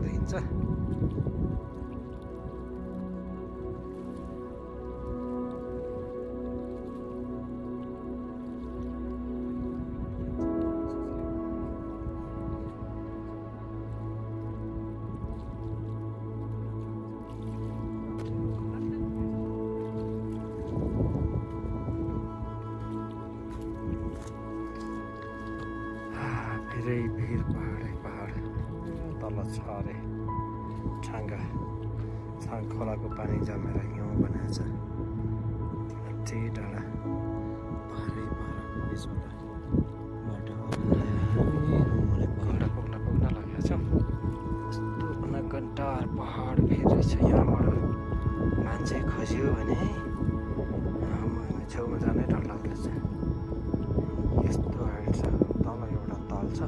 हुँदै हिँड्छ। धेरै भिर पहाडै पहाड तल छ अरे छाङ खोलाको पानी जमेर हिउँ बनाएको छ। अझै डाँडा पहाडै पहाडको बिचबाट पुग्न लागेको छ। यस्तो अनकन्टार पहाड भिर रहेछ। यहाँबाट मान्छे खस्यो भने छेउमा जानै डर लाग्दछ। यस्तो हाइट छ। तल एउटा ताल छ।